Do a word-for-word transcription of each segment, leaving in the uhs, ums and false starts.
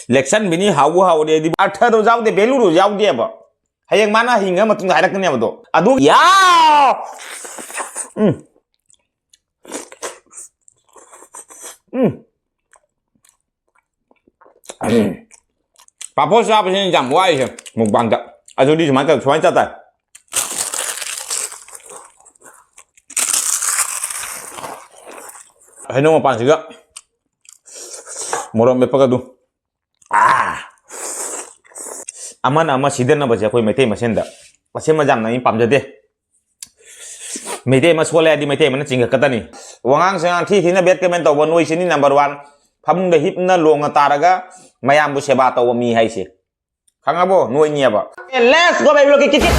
ꯂꯦꯛꯁꯟꯕꯤꯅꯤ, ꯍꯥꯎꯕ ꯍꯥꯎꯔꯦ, ꯑꯗꯤ ꯑꯔꯊꯗꯣ ꯌꯥꯎꯗꯦ, ꯚꯦꯂꯨꯗꯣ ꯌꯥꯎꯗꯦꯕ꯫ ꯍꯌꯦꯡ ꯃꯥꯅ ꯍꯤꯡꯉ ꯃꯇꯨꯡꯗ ꯍꯥꯏꯔꯛꯀꯅꯦꯕꯗꯣ꯫ ꯑꯗꯨ ꯌꯥ! ꯎꯝ꯫ ꯎꯝ꯫ ꯄꯥꯐꯣꯔ ꯆꯥꯕꯁꯤꯅ ꯌꯥꯝ ꯋꯥꯏꯁꯦ ꯃꯨꯛꯕꯥꯡꯗ꯫ ꯑꯗꯨꯗꯤ ꯁꯨꯃꯥꯏꯅ ꯇꯧ-, ꯁꯨꯃꯥꯏꯅ ꯆꯥ ꯇꯥꯏ꯫ ꯍꯩꯅꯧ ꯃꯄꯥꯟꯁꯤꯒ ꯃꯣꯔꯣꯛ ꯃꯦꯠꯄꯒ ꯑꯗꯨ꯫ ꯑꯥ! ꯑꯃꯅ ꯑꯃ ꯁꯤꯗꯅꯕꯁꯦ ꯑꯩꯈꯣꯏ ꯃꯩꯇꯩ ꯃꯁꯦꯟꯗ ꯑꯁꯦꯡꯕ ꯌꯥꯝꯅ ꯑꯩ ꯄꯥꯝꯖꯗꯦ꯫ ꯃꯩꯇꯩ ꯑꯃ ꯁꯣꯜꯂꯦ ꯍꯥꯏꯗꯤ ꯃꯩꯇꯩ ꯑꯃꯅ ꯆꯤꯡꯈꯠꯀꯗꯅꯤ꯫ ꯋꯥꯉꯥꯡ ꯁꯉꯥꯡ ꯊꯤ ꯊꯤꯅ bad comment ꯇꯧꯕ ꯅꯣꯏꯁꯤꯅꯤ number one꯫ ꯐꯃꯨꯡꯗ ꯍꯤꯞꯅ ꯂꯣꯡꯅ ꯇꯥꯔꯒ ꯃꯌꯥꯝꯕꯨ ꯁꯦꯕꯥ ꯇꯧꯕ ꯃꯤ ꯍꯥꯏꯁꯦ꯫ ꯈꯪꯉꯕꯣ? ꯅꯣꯏꯅꯤꯑꯕ꯫ Let's go, baby, look, kick it.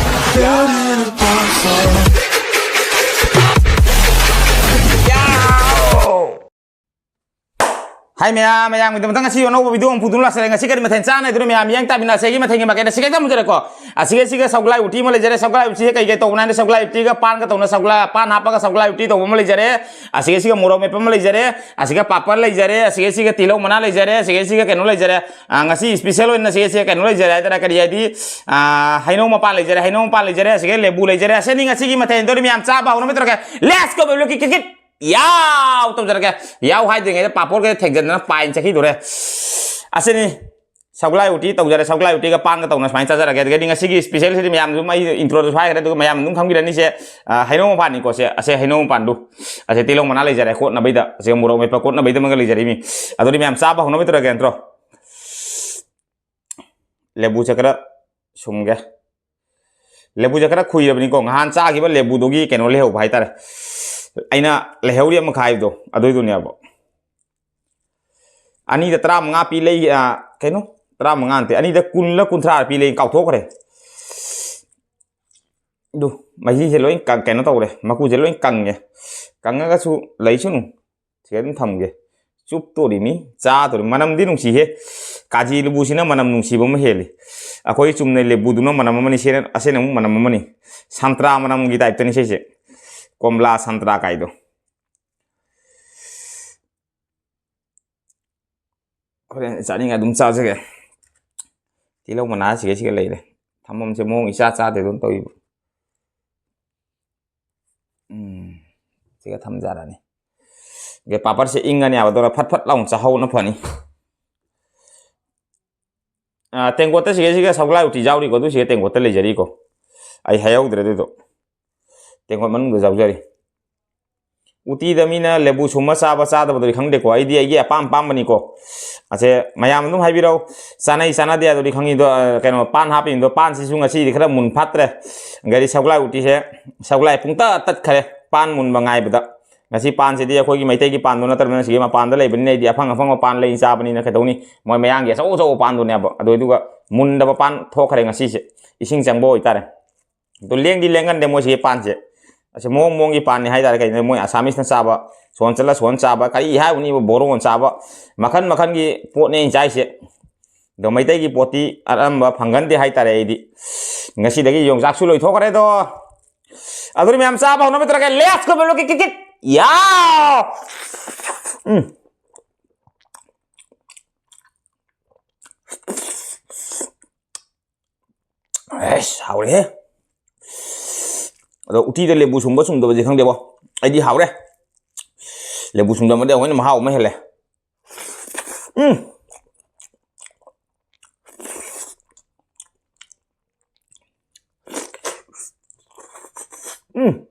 ꯍꯥꯏ ꯃꯌꯥꯝ, ꯃꯌꯥꯝꯒꯤꯗꯃꯛꯇ ꯉꯁꯤ ꯑꯅꯧꯕ video ꯑꯃ ꯄꯨꯗꯨꯅ ꯂꯥꯛꯆꯔꯦ꯫ ꯉꯁꯤ ꯀꯔꯤ ꯃꯊꯦꯜ ꯆꯥꯅ ꯍꯥꯏꯗꯨꯅ ꯃꯌꯥꯝ ꯌꯦꯡ ꯇꯥꯃꯤꯟꯅꯁꯦ꯫ ꯑꯩꯒꯤ ꯃꯊꯦꯜꯒꯤ ꯃꯀꯩꯗ ꯁꯤꯒꯩꯗ ꯊꯝꯖꯔꯦꯀꯣ꯫ ꯑꯁꯤꯒ ꯁꯤꯒ ꯁꯧꯒ꯭ꯂꯥꯏ ꯎꯇꯤ ꯑꯃ ꯂꯩꯖꯔꯦ꯫ ꯁꯧꯒ꯭ꯂꯥꯏ ꯎꯇꯤꯁꯦ ꯀꯩ ꯀꯩ ꯇꯧꯕꯅꯣ ꯍꯥꯏꯅ ꯁꯧꯒ꯭ꯂꯥꯏ ꯎꯇꯤꯒ ꯄꯥꯟꯒ ꯇꯧꯅ ꯁꯧꯒ꯭ꯂꯥꯏ, ꯄꯥꯟ ꯍꯥꯞꯄꯒ ꯁꯧꯒ꯭ꯂꯥꯏ ꯎꯇꯤ ꯇꯧꯕ ꯑꯃ ꯂꯩꯖꯔꯦ꯫ ꯑꯁꯤꯒ ꯁꯤꯒ ꯃꯣꯔꯣꯛ ꯃꯦꯠꯄ ꯑꯃ ꯂꯩꯖꯔꯦ꯫ ꯑꯁꯤꯒ ꯄꯥꯄꯔ ꯂꯩꯖꯔꯦ꯫ ꯑꯁꯤꯒ ꯁꯤꯒ ꯇꯤꯜꯍꯧ ꯃꯅꯥ ꯂꯩꯖꯔꯦ꯫ ꯑꯁꯤꯒ ꯁꯤꯒ ꯀꯩꯅꯣ ꯂꯩꯖꯔꯦ꯫ ꯑ, ꯉꯁꯤ special ꯑꯣꯏꯅ ꯁꯤꯒ ꯁꯤꯒ ꯀꯩꯅꯣ ꯂꯩꯖꯔꯦ ꯍꯥꯏꯇꯥꯔꯦ꯫ ꯀꯔꯤ ꯍꯥꯏꯗꯤ, ꯑ, ꯍꯩꯅꯧ ꯃꯄꯥꯟ ꯂꯩꯖꯔꯦ꯫ ꯍꯩꯅꯧ ꯃꯄꯥꯟ ꯂꯩꯖꯔꯦ꯫ ꯑꯁꯤꯒ ꯂꯦꯕꯨ ꯂꯩꯖꯔꯦ꯫ ꯑꯁꯤꯅꯤ ꯉꯁꯤꯒꯤ ꯃꯊꯦꯜ꯫ ꯑꯗꯨꯗꯤ ꯃꯌꯥꯝ ꯆꯥꯕ ꯍꯧꯅꯕ ꯇꯧꯔꯒꯦ꯫ Let's go, baby, look, kick it. ꯌꯥꯎ ꯇꯧꯖꯔꯒꯦ꯫ ꯌꯥꯎ ꯍꯥꯏꯗ꯭ꯔꯤꯉꯩꯗ ꯄꯥꯄꯣꯔꯒ ꯊꯦꯡꯖꯤꯟꯗꯅ ꯄꯥꯏꯅ ꯆꯠꯈꯤꯗꯣꯔꯦ꯫ ꯑꯁꯤꯅꯤ꯫ ꯁꯧꯒ꯭ꯂꯥꯏ ꯎꯇꯤ ꯇꯧꯖꯔꯦ꯫ ꯁꯧꯒ꯭ꯂꯥꯏ ꯎꯇꯤꯒ ꯄꯥꯟꯒ ꯇꯧꯅ ꯁꯨꯃꯥꯏꯅ ꯆꯥꯖꯔꯒꯦ꯫ ꯑꯗꯒꯤꯗꯤ ꯉꯁꯤꯒꯤ special ꯁꯤꯗꯤ ꯃꯌꯥꯝꯁꯨ ꯑꯩ intro ꯗꯁꯨ ꯍꯥꯏꯈ꯭ꯔꯦ, ꯑꯗꯨꯒ ꯃꯌꯥꯝ ꯑꯗꯨꯝ ꯈꯪꯕꯤꯔꯅꯤ꯫ ꯁꯦ, ꯑ, ꯍꯩꯅꯧ ꯃꯄꯥꯟꯅꯤꯀꯣ꯫ ꯁꯦ, ꯑꯁꯦ ꯍꯩꯅꯧ ꯃꯄꯥꯟꯗꯨ꯫ ꯑꯁꯦ ꯇꯤꯜꯍꯧ ꯃꯅꯥ ꯂꯩꯖꯔꯦ ꯀꯣꯠꯅꯕꯩꯗ꯫ ꯑꯁꯤꯒ ꯃꯣꯔꯣꯛ ꯃꯦꯠꯄ ꯀꯣꯠꯅꯕꯩꯗꯃꯒ ꯂꯩꯖꯔꯤꯃꯤ꯫ ꯑꯗꯨꯗꯤ ꯃꯌꯥꯝ ꯆꯥꯕ ꯍꯧꯅꯕ ꯇꯧꯔꯒꯦ ꯅꯠꯇ꯭ꯔꯣ? ꯂꯦꯕꯨꯁꯦ ꯈꯔ ꯁꯨꯝꯒꯦ꯫ ꯂꯦꯕꯨꯁꯦ ꯈꯔ ꯈꯨꯏꯔꯕꯅꯤꯀꯣ꯫ ꯅꯍꯥꯟ ꯆꯥꯈꯤꯕ ꯂꯦꯕꯨꯗꯨꯒꯤ ꯀꯩꯅꯣ ꯂꯩꯍꯧꯕ ꯍꯥꯏꯇꯥꯔꯦ꯫ ꯑꯩꯅ ꯂꯩꯍꯧꯔꯤ ꯑꯃ ꯈꯥꯏꯕꯗꯣ, ꯑꯗꯨꯏꯗꯨꯅꯦꯕ꯫ ꯑꯅꯤꯗ ꯇꯔꯥꯃꯉꯥ ꯄꯤ ꯂꯩ-, ꯑ, ꯀꯩꯅꯣ? ꯇꯔꯥꯃꯉꯥ ꯅꯠꯇꯦ, ꯑꯅꯤꯗ ꯀꯨꯟꯂ ꯀꯨꯟꯊ꯭ꯔꯥ ꯄꯤ ꯂꯩ, ꯀꯥꯎꯊꯣꯛꯈ꯭ꯔꯦ꯫ ꯑꯗꯨ ꯃꯍꯤꯁꯦ ꯂꯣꯏ ꯀꯪ-, ꯀꯩꯅꯣ ꯇꯧꯔꯦ, ꯃꯀꯨꯁꯦ ꯂꯣꯏ ꯀꯪꯉꯦ꯫ ꯀꯪꯉꯒꯁꯨ ꯂꯩꯁꯅꯨ, ꯁꯤꯗ ꯑꯗꯨꯝ ꯊꯝꯒꯦ꯫ ꯆꯨꯞꯇꯣꯔꯤꯃꯤ, ꯆꯥꯗꯣꯔꯤ꯫ ꯃꯅꯝꯗꯤ ꯅꯨꯡꯁꯤꯍꯦ꯫ ꯀꯥꯖꯤ ꯂꯦꯕꯨꯁꯤꯅ ꯃꯅꯝ ꯅꯨꯡꯁꯤꯕ ꯑꯃ ꯍꯦꯜꯂꯤ꯫ ꯑꯩꯈꯣꯏ ꯆꯨꯝꯅ ꯂꯦꯕꯨꯗꯨꯅ ꯃꯅꯝ ꯑꯃꯅꯤ, ꯁꯤꯅ, ꯑꯁꯤꯅ ꯑꯃꯨꯛ ꯃꯅꯝ ꯑꯃꯅꯤ꯫ ꯁꯟꯇ꯭ꯔꯥ ꯃꯅꯝꯒꯤ type ꯇꯅꯤ ꯁꯤꯁꯦ꯫ ꯀꯣꯝꯂꯥ ꯁꯟꯇ꯭ꯔꯥ ꯀꯥꯏꯗꯣ꯫ ꯍꯣꯔꯦꯟ ꯆꯥꯅꯤꯡꯉ ꯑꯗꯨꯝ ꯆꯥꯖꯒꯦ꯫ ꯇꯤꯜꯍꯧ ꯃꯅꯥ ꯁꯤꯒꯩ ꯁꯤꯒ ꯂꯩꯔꯦ꯫ ꯊꯝꯐꯝꯁꯦ ꯃꯑꯣꯡ ꯏꯆꯥ ꯆꯥꯗꯦ ꯑꯗꯨꯝ ꯇꯧꯏꯕ꯫ ꯎꯝ꯫ ꯁꯤꯒ ꯊꯝꯖꯔꯅꯤ꯫ ꯑꯗꯩ ꯄꯥꯄꯔꯁꯦ ꯏꯪꯉꯅꯤ ꯍꯥꯏꯕ, ꯑꯗꯨꯅ ꯐꯠ ꯐꯠ ꯂꯥꯎꯅ ꯆꯥꯍꯧꯕꯅ ꯐꯅꯤ꯫ ꯑ, ꯇꯦꯡꯀꯣꯠꯇ ꯁꯤꯒꯩ ꯁꯤꯒ ꯁꯧꯒ꯭ꯂꯥꯏ ꯎꯇꯤ ꯌꯥꯎꯔꯤꯀꯣ, ꯑꯗꯨ ꯁꯤꯒ ꯇꯦꯡꯀꯣꯠꯇ ꯂꯩꯖꯔꯤꯀꯣ꯫ ꯑꯩ ꯍꯥꯏꯍꯧꯗ꯭ꯔꯦ ꯑꯗꯨꯗꯣ꯫ ꯇꯦꯡꯀꯣꯠ ꯃꯅꯨꯡꯗ ꯌꯥꯎꯖꯔꯤ꯫ ꯎꯇꯤꯗ ꯃꯤꯅ ꯂꯦꯕꯨ ꯁꯨꯝꯃ ꯆꯥꯕ ꯆꯥꯗꯕꯗꯨꯗꯤ ꯈꯪꯗꯦꯀꯣ, ꯑꯩꯗꯤ ꯑꯩꯒꯤ ꯑꯄꯥꯝ ꯑꯄꯥꯝꯕꯅꯤꯀꯣ꯫ ꯑꯁꯦ ꯃꯌꯥꯝ ꯑꯗꯨꯝ ꯍꯥꯏꯕꯤꯔꯛꯎ, ꯆꯥꯅꯩ ꯆꯥꯅꯗꯦ ꯑꯗꯨꯗꯤ ꯈꯪꯉꯤꯗꯣ, ꯑ, ꯀꯩꯅꯣ, ꯄꯥꯟ ꯍꯥꯞꯄꯤꯗꯣ, ꯄꯥꯟꯁꯤꯁꯨ ꯉꯁꯤꯗꯤ ꯈꯔ ꯃꯨꯟ ꯐꯥꯠꯇ꯭ꯔꯦ꯫ ꯒꯥꯔꯤ ꯁꯧꯒ꯭ꯂꯥꯏ ꯎꯇꯤꯁꯦ, ꯁꯧꯒ꯭ꯂꯥꯏ ꯄꯨꯡꯇ ꯇꯠꯈ꯭ꯔꯦ ꯄꯥꯟ ꯃꯨꯟꯕ ꯉꯥꯏꯕꯗ꯫ ꯉꯁꯤ ꯄꯥꯟꯁꯤꯗꯤ ꯑꯩꯈꯣꯏꯒꯤ ꯃꯩꯇꯩꯒꯤ ꯄꯥꯟꯗꯣ ꯅꯠꯇ꯭ꯔꯕꯅꯤꯅ, ꯁꯤꯒꯤ ꯃꯄꯥꯟꯗ ꯂꯩꯕꯅꯤꯅ ꯑꯩꯗꯤ ꯑꯐꯪ ꯑꯐꯪꯕ ꯄꯥꯟ ꯂꯩ ꯆꯥꯕꯅꯤꯅ ꯀꯩꯗꯧꯅꯤ, ꯃꯣꯏ ꯃꯌꯥꯡꯒꯤ ꯑꯆꯧ ꯑꯆꯧꯕ ꯄꯥꯟꯗꯨꯅꯦꯕ꯫ ꯑꯗꯨ ꯑꯗꯨꯒ ꯃꯨꯟꯗꯕ ꯄꯥꯟ ꯊꯣꯛꯈ꯭ꯔꯦ ꯉꯁꯤꯁꯦ, ꯏꯁꯤꯡ ꯆꯪꯕ ꯑꯣꯏꯇꯥꯔꯦ꯫ ꯑꯗꯨ ꯂꯦꯡꯗꯤ ꯂꯦꯡꯒꯟꯗꯦ ꯃꯣꯏꯁꯤꯒꯤ ꯄꯥꯟꯁꯦ꯫ ꯑꯁꯤ ꯃꯑꯣꯡ ꯃꯑꯣꯡꯒꯤ ꯄꯥꯟꯅꯤ ꯍꯥꯏꯇꯥꯔꯦ꯫ ꯀꯩꯅꯣ, ꯃꯣꯏ ꯑꯁꯥꯃꯤꯁꯅ ꯆꯥꯕ, ꯁꯣꯟ ꯆꯠꯂ ꯁꯣꯟ ꯆꯥꯕ, ꯀꯔꯤ ꯍꯥꯏꯔꯨꯅꯤꯕ, ꯕꯣꯔꯣꯟ ꯆꯥꯕ, ꯃꯈꯟ ꯃꯈꯟꯒꯤ ꯄꯣꯠꯅꯦ ꯑꯩꯅ ꯆꯥꯏꯁꯦ꯫ ꯑꯗꯣ ꯃꯩꯇꯩꯒꯤ ꯄꯣꯠꯇꯤ ꯑꯔꯝꯕ ꯐꯪꯒꯟꯗꯦ ꯍꯥꯏꯇꯥꯔꯦ ꯑꯩꯗꯤ꯫ ꯉꯁꯤꯗꯒꯤ ꯌꯣꯡꯆꯥꯛꯁꯨ ꯂꯣꯏꯊꯣꯛꯈ꯭ꯔꯦꯗꯣ꯫ ꯑꯗꯨꯅ ꯃꯌꯥꯝ ꯆꯥꯕ ꯍꯧꯅꯕ ꯇꯧꯔꯒꯦ꯫ Let's go, mellow, kit, kit, kit. ꯌꯥ! ꯎꯝ꯫ ꯑꯦꯁ, ꯍꯥꯎꯔꯦꯍꯦ꯫ ꯑꯗꯣ ꯎꯇꯤꯗ ꯂꯦꯕꯨ ꯁꯨꯡꯕ ꯁꯨꯡꯗꯕꯁꯦ ꯈꯪꯗꯦꯕꯣ꯫ ꯑꯩꯗꯤ ꯍꯥꯎꯔꯦ꯫ ꯂꯦꯕꯨ ꯁꯨꯡꯗꯕꯗꯤ ꯑꯃꯨꯛ ꯍꯦꯟꯅ ꯃꯍꯥꯎ ꯑꯃ ꯍꯦꯜꯂꯦ꯫ ꯎꯝ꯫ ꯎꯝ꯫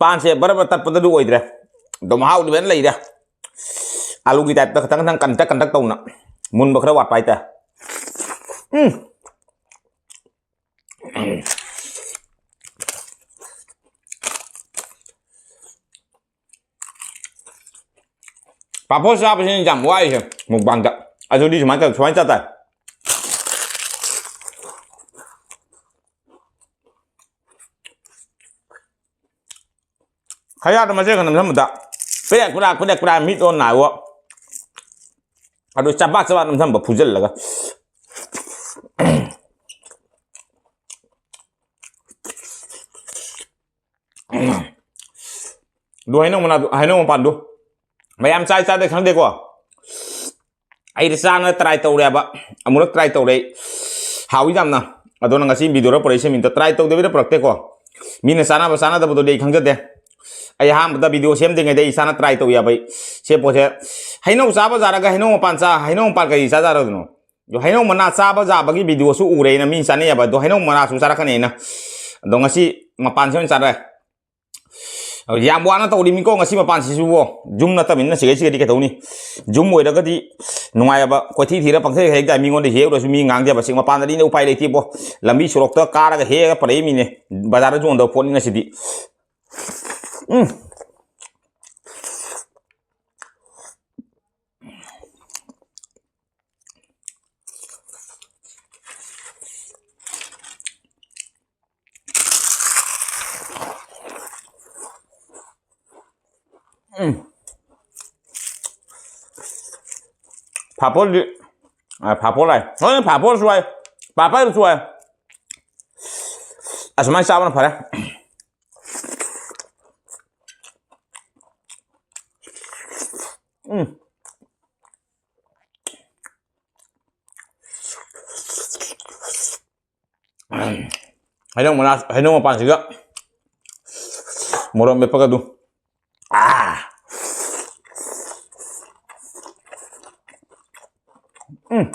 ꯄꯥꯟꯁꯦ ꯕꯔ ꯕꯔ ꯇꯠꯄꯗꯨ ꯑꯣꯏꯗ꯭ꯔꯦ꯫ ꯑꯗꯣ ꯃꯍꯥꯎꯗꯤ ꯐꯖꯅ ꯂꯩꯔꯦ꯫ ꯑꯥꯂꯨꯒꯤ ꯇꯥꯏꯞꯇ ꯈꯇꯪ ꯈꯇꯪ ꯀꯟꯇꯛ ꯀꯟꯇꯛ ꯇꯧꯅ ꯃꯨꯟꯕ ꯈꯔ ꯋꯥꯠꯄ ꯍꯥꯏꯇꯥꯔꯦ꯫ ꯎꯝ꯫ ꯄꯥꯐꯣꯔ ꯆꯥꯕꯁꯤꯅ ꯌꯥꯝ ꯋꯥꯏꯁꯦ ꯃꯨꯛꯕꯥꯡꯗ꯫ ꯑꯗꯨꯗꯤ ꯁꯨꯃꯥꯏꯅ ꯇꯧ-, ꯁꯨꯃꯥꯏꯅ ꯆꯥ ꯇꯥꯔꯦ꯫ ꯈꯌꯥꯗ ꯃꯆꯦꯠ ꯈꯔ ꯅꯝꯁꯟꯕꯗ ꯄꯦꯔꯦꯛ ꯄꯦꯔꯥꯛ, ꯄꯦꯔꯦꯛ ꯄꯦꯔꯥꯛ, ꯃꯤꯠ ꯑꯣ ꯅꯥꯏ ꯑꯣ꯫ ꯑꯗꯨ ꯆꯕꯥꯛ ꯆꯕꯥꯛ ꯅꯝꯁꯟꯕ ꯐꯨꯖꯜꯂꯒ꯫ ꯇꯨ ꯍꯩꯅꯧ ꯃꯅꯥꯗꯨ, ꯍꯩꯅꯧ ꯃꯄꯥꯟꯗꯨ꯫ ꯃꯌꯥꯝ ꯆꯥꯏ ꯆꯥꯗꯦ ꯈꯪꯗꯦꯀꯣ꯫ ꯑꯩꯗꯤ ꯆꯥꯅ try ꯇꯧꯔꯦꯕ꯫ ꯑꯃꯨꯔꯛ try ꯇꯧꯔꯦ ꯑꯩ꯫ ꯍꯥꯎꯏ ꯌꯥꯝꯅ꯫ ꯑꯗꯣ ꯅꯪ ꯉꯁꯤ video ꯗ ꯄꯨꯔꯛꯏꯁꯦ ꯃꯤꯅ try ꯇꯧꯗꯕꯤꯗ ꯄꯨꯔꯛꯇꯦꯀꯣ꯫ ꯃꯤꯅ ꯆꯥꯅꯕ ꯆꯥꯅꯗꯕꯗꯨꯗꯤ ꯑꯩ ꯈꯪꯖꯗꯦ꯫ ꯑꯩ ꯑꯍꯥꯟꯕꯗ video ꯁꯦꯝꯗ꯭ꯔꯤꯉꯩꯗ ꯑꯩ ꯏꯁꯥꯅ try ꯇꯧ ꯌꯥꯕ ꯑꯩ꯫ ꯁꯦ ꯄꯣꯠꯁꯦ ꯍꯩꯅꯧ ꯆꯥꯕ ꯖꯥꯔꯒ ꯍꯩꯅꯧ ꯃꯄꯥꯟ ꯆꯥ-, ꯍꯩꯅꯧ ꯃꯄꯥꯟ ꯀꯔꯤ ꯆꯥ ꯖꯥꯔꯗꯅꯣ? ꯑꯗꯣ ꯍꯩꯅꯧ ꯃꯅꯥ ꯆꯥꯕ ꯖꯥꯕꯒꯤ video ꯁꯨ ꯎꯔꯦ ꯑꯩꯅ, ꯃꯤ ꯆꯥꯅꯩ ꯍꯥꯏꯕ꯫ ꯑꯗꯣ ꯍꯩꯅꯧ ꯃꯅꯥꯁꯨ ꯆꯥꯔꯛꯀꯅꯤ ꯑꯩꯅ꯫ ꯑꯗꯣ ꯉꯁꯤ ꯃꯄꯥꯟꯁꯦ ꯑꯣꯏꯅ ꯆꯥꯔꯦ꯫ ꯌꯥꯝ ꯋꯥꯅ ꯇꯧꯔꯤꯃꯤꯀꯣ ꯉꯁꯤ ꯃꯄꯥꯟꯁꯤꯁꯨꯕꯣ꯫ ꯌꯨꯝ ꯅꯠꯇꯕꯅꯤꯅ ꯁꯤꯒꯩ ꯁꯤꯒꯗꯤ ꯀꯩꯗꯧꯅꯤ? ꯌꯨꯝ ꯑꯣꯏꯔꯒꯗꯤ ꯅꯨꯡꯉꯥꯏꯑꯕ꯫ ꯀꯣꯏꯊꯤ ꯊꯤꯔ ꯄꯪꯊꯦꯛ ꯍꯦꯛꯇ ꯃꯤꯉꯣꯟꯗ ꯍꯦꯛꯎꯔꯁꯨ ꯃꯤ ꯉꯥꯡꯗꯦꯕ꯫ ꯁꯤ ꯃꯄꯥꯟꯗꯗꯤ ꯎꯄꯥꯏ ꯂꯩꯇꯦꯕꯣ꯫ ꯂꯝꯕꯤ ꯁꯣꯔꯣꯛꯇ ꯀꯥꯔꯒ ꯍꯦꯛꯑꯒ ꯄꯨꯔꯛꯏꯃꯤꯅꯦ꯫ ꯕꯖꯥꯔꯗ ꯌꯣꯟꯗꯕ ꯄꯣꯠꯅꯤꯅ ꯁꯤꯗꯤ꯫ ꯎꯝ꯫ ꯎꯝ꯫ ꯐꯥꯐꯣꯔꯗꯤ, ꯑ, ꯐꯥꯐꯣꯔ ꯍꯥꯏ꯫ ꯍꯣꯏ, ꯐꯥꯐꯣꯔꯁꯨ ꯍꯥꯏ꯫ ꯄꯥꯐꯔꯁꯨ ꯍꯥꯏ꯫ ꯑꯁꯨꯃꯥꯏꯅ ꯆꯥꯕꯅ ꯐꯔꯦ꯫ ꯎꯝ꯫ ꯍꯩꯅꯧ ꯃꯅꯥ, ꯍꯩꯅꯧ ꯃꯄꯥꯟꯁꯤꯒ ꯃꯣꯔꯣꯛ ꯃꯦꯠꯄꯒ ꯑꯗꯨ꯫ ꯑꯥ! ꯎꯝ꯫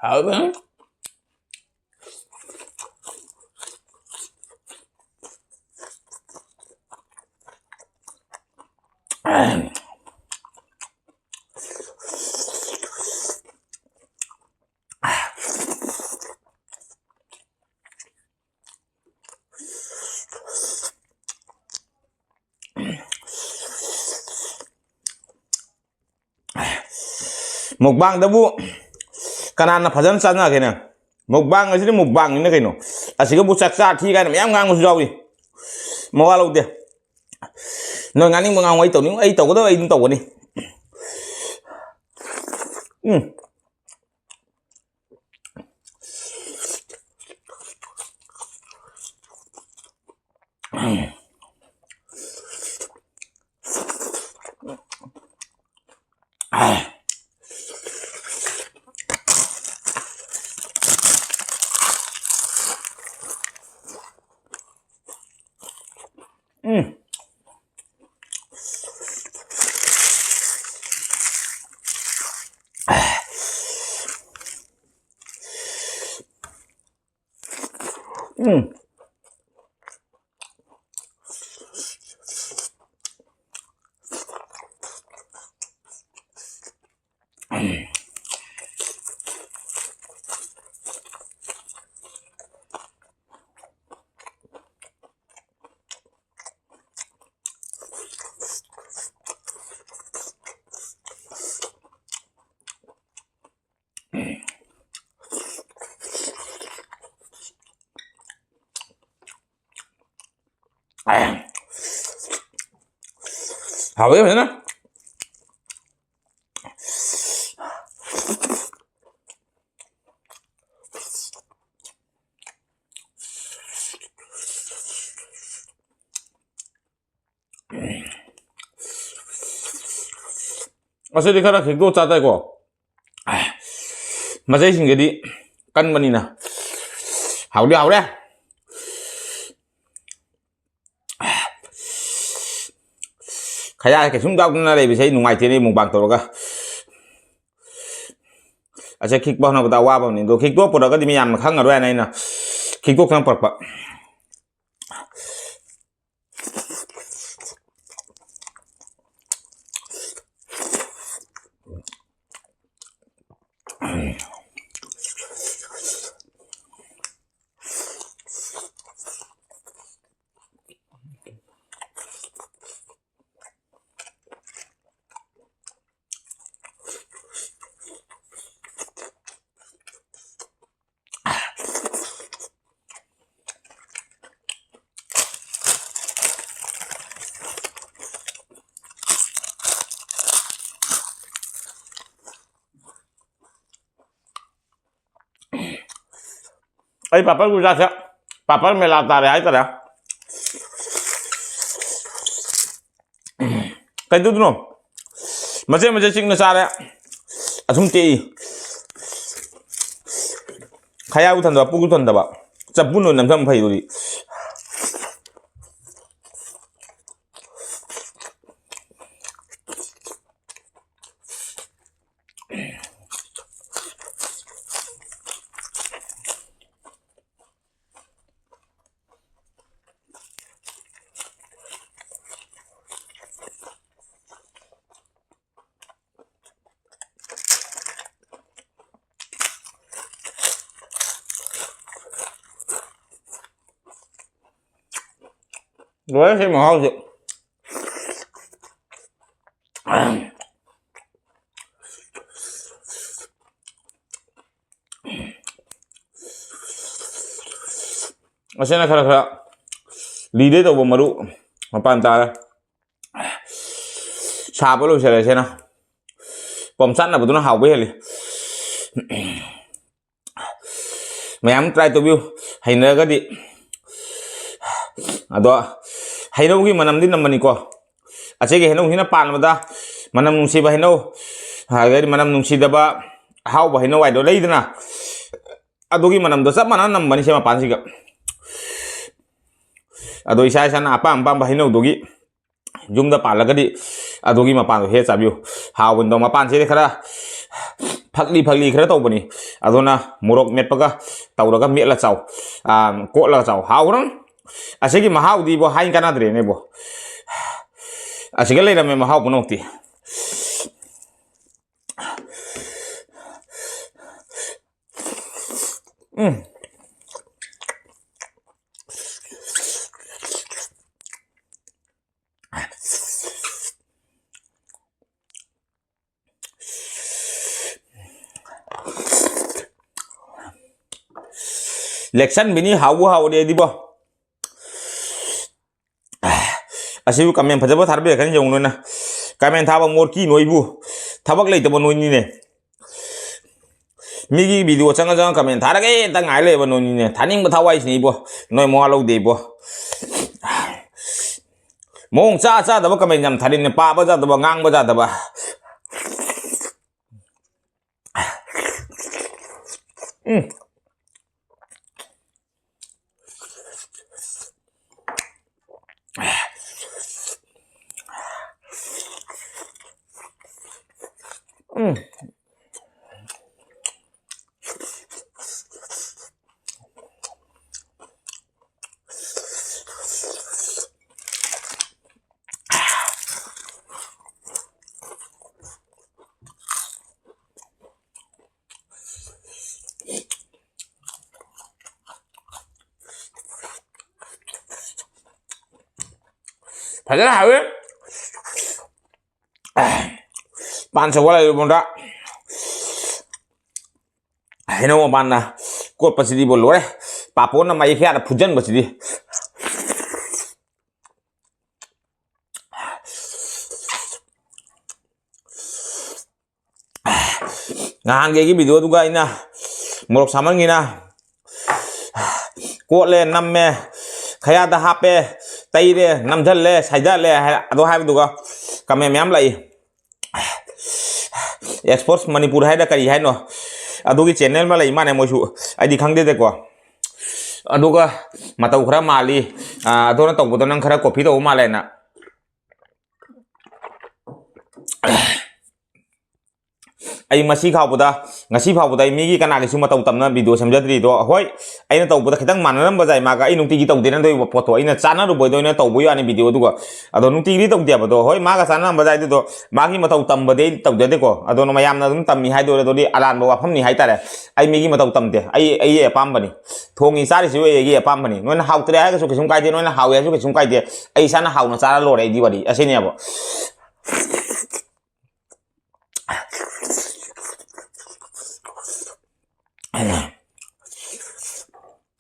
ꯍꯥꯎꯕ꯫ Mukbang ꯗꯕꯨ ꯀꯅꯥꯅ ꯐꯖꯅ ꯆꯥꯟꯅꯒꯦꯅꯦ? Mukbang ꯑꯁꯤꯗꯤ mukbang ꯅꯤꯅ ꯀꯩꯅꯣ? ꯑꯁꯤꯒꯕꯨ ꯆꯥꯛ ꯆꯥ ꯊꯤ ꯀꯥꯏꯅ ꯃꯌꯥꯝ ꯉꯥꯡꯕꯁꯨ ꯌꯥꯎꯏ꯫ ꯃꯋꯥ ꯂꯧꯗꯦ꯫ ꯅꯣꯏ ꯉꯥꯡꯅꯤꯡꯕ ꯉꯥꯡꯉꯨ, ꯑꯩ ꯇꯧꯅꯤꯡ-, ꯑꯩ ꯇꯧꯒꯗꯕ ꯑꯩ ꯑꯗꯨꯝ ꯇꯧꯒꯅꯤ꯫ ꯎꯝ꯫ ꯎꯝ꯫ ꯎꯝ꯫ ꯍꯥꯎꯋꯦ ꯐꯖꯅ꯫ ꯉꯁꯤꯗꯤ ꯈꯔ ꯈꯤꯛꯇꯣꯛ ꯆꯥ ꯇꯥꯏꯀꯣ꯫ ꯃꯆꯩꯁꯤꯡꯁꯤꯗꯤ ꯀꯟꯕꯅꯤꯅ꯫ ꯍꯥꯎꯗꯤ ꯍꯥꯎꯔꯦ꯫ ꯈꯌꯥ ꯀꯩꯁꯨꯝ ꯌꯥꯎꯗꯅ ꯂꯩꯕꯁꯦ ꯑꯩ ꯅꯨꯡꯉꯥꯏꯇꯦꯅꯦ, ꯃꯨꯛꯕꯥꯡ ꯇꯧꯔꯒ꯫ ꯑꯁꯦ ꯈꯤꯛꯄ ꯍꯣꯠꯅꯕꯗ ꯑꯋꯥꯕ ꯑꯃꯅꯤ꯫ ꯑꯗꯣ ꯈꯤꯛꯇꯣꯛꯄꯗꯒꯗꯤ ꯃꯤꯌꯥꯝꯅ ꯈꯪꯉꯔꯣꯏ ꯍꯥꯏꯅ ꯑꯩꯅ ꯈꯤꯛꯇꯣꯛꯇꯅ ꯄꯨꯔꯛꯄ꯫ ꯑꯩ ꯄꯥꯄꯔ ꯒꯨꯖꯥꯁꯦ ꯄꯥꯄꯔ ꯃꯦꯂꯥ ꯇꯥꯔꯦ ꯍꯥꯏꯇꯥꯔꯦ꯫ ꯀꯩꯗꯧꯗꯣꯏꯅꯣ? ꯃꯆꯦꯠ ꯃꯆꯦꯠ ꯆꯤꯛꯅ ꯆꯥꯔꯦ꯫ ꯑꯁꯨꯝ ꯇꯦꯛꯏ꯫ ꯈꯌꯥꯕꯨ ꯊꯟꯗꯕ, ꯄꯨꯛꯁꯨ ꯊꯟꯗꯕ꯫ ꯆꯞꯄꯨꯅ ꯑꯣꯏꯅ ꯅꯝꯁꯟ ꯐꯩꯗꯨꯗꯤ꯫ ꯂꯣꯏꯔꯦ ꯁꯤ ꯃꯍꯥꯎꯁꯦ꯫ ꯑꯁꯤꯅ ꯈꯔ ꯈꯔ ꯂꯤꯗꯦ ꯇꯧꯕ ꯃꯔꯨ ꯃꯄꯥꯟ ꯇꯥꯔꯦ꯫ ꯁꯥꯕ ꯂꯣꯏꯁꯤꯜꯂꯦ ꯁꯤꯅ꯫ ꯄꯣꯝꯆꯥꯠꯅꯕꯗꯨꯅ ꯍꯥꯎꯕ ꯍꯦꯜꯂꯤ꯫ ꯃꯌꯥꯝ try ꯇꯧꯕꯤꯌꯨ ꯍꯩꯅꯔꯒꯗꯤ꯫ ꯑꯗꯣ ꯍꯩꯅꯧꯒꯤ ꯃꯅꯝꯗꯤ ꯅꯝꯕꯅꯤꯀꯣ꯫ ꯑꯁꯤꯒꯤ ꯍꯩꯅꯧꯁꯤꯅ ꯄꯥꯟꯕꯗ ꯃꯅꯝ ꯅꯨꯡꯁꯤꯕ ꯍꯩꯅꯧ, ꯑꯗꯩꯗꯤ ꯃꯅꯝ ꯅꯨꯡꯁꯤꯗꯕ ꯑꯍꯥꯎꯕ ꯍꯩꯅꯧ ꯍꯥꯏꯗꯣ ꯂꯩꯗꯅ, ꯑꯗꯨꯒꯤ ꯃꯅꯝꯗꯣ ꯆꯞ ꯃꯥꯟꯅꯅ ꯅꯝꯕꯅꯤ ꯁꯤ ꯃꯄꯥꯟꯁꯤꯒ꯫ ꯑꯗꯣ ꯏꯁꯥ ꯏꯁꯥꯅ ꯑꯄꯥꯝ ꯑꯄꯥꯝꯕ ꯍꯩꯅꯧꯗꯨꯒꯤ ꯌꯨꯝꯗ ꯄꯥꯜꯂꯒꯗꯤ ꯑꯗꯨꯒꯤ ꯃꯄꯥꯟꯗꯣ ꯍꯦꯛ ꯆꯥꯕꯤꯌꯨ꯫ ꯍꯥꯎꯕꯅꯤꯗꯣ, ꯃꯄꯥꯟꯁꯤꯗꯤ ꯈꯔ ꯐꯛꯂꯤ ꯐꯛꯂꯤ ꯈꯔ ꯇꯧꯕꯅꯤ꯫ ꯑꯗꯨꯅ ꯃꯣꯔꯣꯛ ꯃꯦꯠꯄꯒ ꯇꯧꯔꯒ ꯃꯦꯠꯂ ꯆꯥꯎ꯫ ꯑꯥ, ꯀꯣꯠꯂꯒ ꯆꯥꯎ꯫ ꯍꯥꯎꯈ꯭ꯔꯪ꯫ ꯑꯁꯤꯒꯤ ꯃꯍꯥꯎꯗꯤꯕꯣ ꯍꯥꯏ ꯀꯥꯟꯅꯗ꯭ꯔꯦꯅꯦꯕꯣ꯫ ꯑꯁꯤꯒ ꯂꯩꯔꯝꯃꯦ ꯃꯍꯥꯎ ꯄꯨꯝꯅꯃꯛꯇꯤ꯫ ꯎꯝ꯫ ꯂꯦꯛꯁꯟꯕꯤꯅꯤ, ꯍꯥꯎꯕꯨ ꯍꯥꯎꯔꯗꯤ ꯑꯩꯗꯤꯕꯣ꯫ ꯑꯁꯤꯕꯨ comment ꯐꯖꯕ ꯊꯥꯔꯛꯄꯤꯔꯛꯀꯅꯤ ꯌꯦꯡꯉꯨ ꯅꯣꯏꯅ꯫ Comment ꯊꯥꯕ ꯃꯣꯠꯀꯤ ꯅꯣꯏꯕꯨ꯫ ꯊꯕꯛ ꯂꯩꯇꯕ ꯅꯣꯏꯅꯤꯅꯦ꯫ ꯃꯤꯒꯤ video ꯆꯪꯉ ꯆꯪꯉ comment ꯊꯥꯔꯒ ꯍꯦꯛꯇ ꯉꯥꯏ ꯂꯩꯕ ꯅꯣꯏꯅꯤꯅꯦ꯫ ꯊꯥꯅꯤꯡꯕ ꯊꯋꯥꯏꯁꯤꯅ ꯏꯕꯣ꯫ ꯅꯣꯏ ꯃꯋꯥ ꯂꯧꯗꯦ ꯏꯕꯣ꯫ ꯃꯑꯣꯡ ꯆꯥ ꯆꯥꯗꯕ comment ꯌꯥꯝ ꯊꯥꯔꯤꯅꯦ꯫ ꯄꯥꯕ ꯌꯥꯗꯕ, ꯉꯥꯡꯕ ꯌꯥꯗꯕ꯫ ꯎꯝ꯫ ꯎꯝ꯫ ꯐꯖꯅ ꯍꯥꯎꯋꯤ꯫ ꯄꯥꯟ ꯁꯧꯒꯠꯂꯛꯏ ꯏꯕꯨꯡꯗ꯫ ꯍꯩꯅꯧ ꯃꯄꯥꯟꯅ ꯀꯣꯠꯄꯁꯤꯗꯤꯕꯨ ꯂꯣꯏꯔꯦ꯫ ꯄꯥꯐꯣꯔꯅ ꯃꯩ ꯈꯌꯥꯗ ꯐꯨꯖꯟꯕꯁꯤꯗꯤ꯫ ꯅꯍꯥꯟꯒꯤ ꯑꯩꯒꯤ ꯚꯤꯗꯤꯑꯣꯗꯨꯒ ꯑꯩꯅ ꯃꯣꯔꯣꯛ ꯁꯥꯃꯟꯒꯤꯅ ꯀꯣꯠꯂꯦ, ꯅꯝꯃꯦ, ꯈꯌꯥꯗ ꯍꯥꯞꯄꯦ, ꯇꯩꯔꯦ, ꯅꯝꯁꯤꯜꯂꯦ, ꯁꯥꯏꯗꯠꯂꯦ ꯍꯥꯏ-, ꯑꯗꯣ ꯍꯥꯏꯕꯗꯨꯒ ꯀꯃꯦꯟ ꯃꯌꯥꯝ ꯂꯥꯛꯏ꯫ ꯑꯦꯛꯁꯄꯣꯔꯠꯁ ꯃꯅꯤꯄꯨꯔ ꯍꯥꯏꯗ ꯀꯔꯤ ꯍꯥꯏꯅꯣ? ꯑꯗꯨꯒꯤ ꯆꯦꯅꯦꯜ ꯑꯃ ꯂꯩ ꯃꯥꯅꯦ, ꯃꯣꯏꯁꯨ ꯑꯩꯗꯤ ꯈꯪꯗꯦꯗꯀꯣ꯫ ꯑꯗꯨꯒ ꯃꯇꯧ ꯈꯔ ꯃꯥꯜꯂꯤ꯫ ꯑꯥ, ꯑꯗꯨꯅ ꯇꯧꯕꯗꯣ ꯅꯪ ꯈꯔ ꯀꯣꯄꯤ ꯇꯧꯕ ꯃꯥꯜꯂꯦꯅ꯫ ꯑꯩ ꯃꯁꯤ ꯐꯥꯎꯕꯗ, ꯉꯁꯤ ꯐꯥꯎꯕꯗ ꯑꯩ ꯃꯤꯒꯤ ꯀꯅꯥꯒꯤꯁꯨ ꯃꯇꯧ ꯇꯝꯅ ꯚꯤꯗꯤꯑꯣ ꯁꯦꯝꯖꯗ꯭ꯔꯤꯗꯣ꯫ ꯍꯣꯏ, ꯑꯩꯅ ꯇꯧꯕꯗ ꯈꯤꯇꯪ ꯃꯥꯟꯅꯔꯝꯕ ꯌꯥꯏ ꯃꯥꯒ, ꯑꯩ ꯅꯨꯡꯇꯤꯒꯤ ꯇꯧꯗꯦꯅ ꯇꯧꯕ ꯄꯣꯠꯇꯣ ꯑꯩꯅ ꯆꯥꯟꯅꯔꯨꯕꯩꯗ ꯑꯣꯏꯅ ꯇꯧꯕ ꯌꯥꯅꯤ ꯚꯤꯗꯤꯑꯣꯗꯨꯒ꯫ ꯑꯗꯣ ꯅꯨꯡꯇꯤꯒꯤꯗꯤ ꯇꯧꯗꯦꯕ꯫ ꯑꯗꯣ ꯍꯣꯏ, ꯃꯥꯒ ꯆꯥꯟꯅꯔꯝꯕ ꯌꯥꯏ, ꯑꯗꯨꯗꯣ ꯃꯥꯒꯤ ꯃꯇꯧ ꯇꯝꯕꯗꯤ ꯑꯩ ꯇꯧꯖꯗꯦꯀꯣ꯫ ꯑꯗꯣ ꯃꯌꯥꯝꯅ ꯑꯗꯨꯝ ꯇꯝꯃꯤ ꯍꯥꯏꯗꯣꯏꯔ, ꯑꯗꯨꯗꯤ ꯑꯔꯥꯟꯕ ꯋꯥꯐꯝꯅꯤ ꯍꯥꯏꯇꯥꯔꯦ꯫ ꯑꯩ ꯃꯤꯒꯤ ꯃꯇꯧ ꯇꯝꯗꯦ, ꯑꯩ, ꯑꯩꯒꯤ ꯑꯄꯥꯝꯕꯅꯤ꯫ ꯊꯣꯡꯉꯤ ꯆꯥꯔꯤꯁꯤꯁꯨ ꯑꯩꯒꯤ ꯑꯄꯥꯝꯕꯅꯤ꯫ ꯅꯣꯏꯅ ꯍꯥꯎꯇ꯭ꯔꯦ ꯍꯥꯏꯔꯒꯁꯨ ꯀꯩꯁꯨꯝ ꯀꯥꯏꯗꯦ, ꯅꯣꯏꯅ ꯍꯥꯎꯋꯦ ꯍꯥꯏꯔꯁꯨ ꯀꯩꯁꯨꯝ ꯀꯥꯏꯗꯦ꯫ ꯑꯩ ꯏꯁꯥꯅ ꯍꯥꯎꯅ ꯆꯥꯔ ꯂꯣꯏꯔꯦ, ꯑꯩꯗꯤ ꯋꯥꯔꯤ ꯑꯁꯤꯅꯦꯕ꯫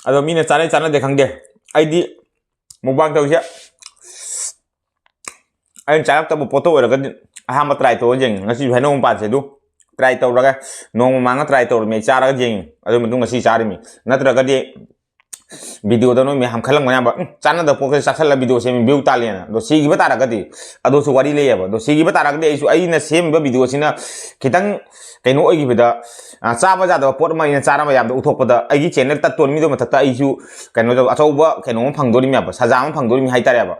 ꯑꯗꯣ ꯃꯤꯅ ꯆꯥꯅꯩ ꯆꯥꯅꯗꯦ ꯈꯪꯗꯦ, ꯑꯩꯗꯤ ꯃꯨꯛꯕꯥꯡ ꯇꯧꯔꯤꯁꯦ ꯑꯩꯅ ꯆꯥꯔꯛꯇꯕ ꯄꯣꯠꯇꯣ ꯑꯣꯏꯔꯒꯗꯤ ꯑꯍꯥꯟꯕ ꯇ꯭ꯔꯥꯏ ꯇꯧꯔ ꯌꯦꯡꯉꯤ꯫ ꯉꯁꯤ ꯍꯩꯅꯧ ꯃꯄꯥꯟꯁꯦ ꯑꯗꯨ ꯇ꯭ꯔꯥꯏ ꯇꯧꯔꯒ, ꯅꯣꯡꯃ ꯃꯥꯡꯅ ꯇ꯭ꯔꯥꯏ ꯇꯧꯔꯝꯃꯤ, ꯑꯩ ꯆꯥꯔꯒ ꯌꯦꯡꯉꯤ, ꯑꯗꯨꯒꯤ ꯃꯇꯨꯡ ꯉꯁꯤ ꯆꯥꯔꯤꯃꯤ꯫ ꯅꯠꯇ꯭ꯔꯒꯗꯤ ꯚꯤꯗꯤꯑꯣꯗ ꯅꯣꯏ ꯃꯌꯥꯝ ꯈꯜꯂꯝꯒꯅꯤ ꯍꯥꯏꯕ, "ꯎꯝ, ꯆꯥꯟꯅꯗꯕ ꯄꯣꯠꯁꯦ ꯆꯥꯁꯜꯂ ꯚꯤꯗꯤꯑꯣ ꯁꯦꯝꯃꯤ, ꯚ꯭ꯌꯨ ꯇꯥꯜꯂꯦꯅ"꯫ ꯑꯗꯣ ꯁꯤꯈꯤꯕ ꯇꯥꯔꯒꯗꯤ, ꯑꯗꯨꯁꯨ ꯋꯥꯔꯤ ꯂꯩꯌꯦꯕ꯫ ꯑꯗꯣ ꯁꯤꯈꯤꯕ ꯇꯥꯔꯒꯗꯤ ꯑꯩꯁꯨ, ꯑꯩꯅ ꯁꯦꯝꯃꯤꯕ ꯚꯤꯗꯤꯑꯣꯁꯤꯅ ꯈꯤꯇꯪ ꯀꯩꯅꯣ ꯑꯣꯏꯈꯤꯕꯗ, ꯑ, ꯆꯥꯕ ꯌꯥꯗꯕ ꯄꯣꯠ ꯑꯃ ꯑꯩꯅ ꯆꯥꯔ ꯃꯌꯥꯝꯗ ꯎꯠꯊꯣꯛꯄꯗ ꯑꯩꯒꯤ ꯆꯦꯅꯦꯜ ꯇꯠꯇꯣꯔꯤ꯫ ꯃꯤꯗꯨ ꯃꯊꯛꯇ ꯑꯩꯁꯨ ꯀꯩꯅꯣ ꯇꯧ-, ꯑꯆꯧꯕ ꯀꯩꯅꯣ ꯑꯃ ꯐꯪꯗꯣꯔꯤꯃꯤ ꯍꯥꯏꯕ, ꯁꯖꯥ ꯑꯃ ꯐꯪꯗꯣꯔꯤꯃꯤ ꯍꯥꯏꯇꯥꯔꯦꯕ꯫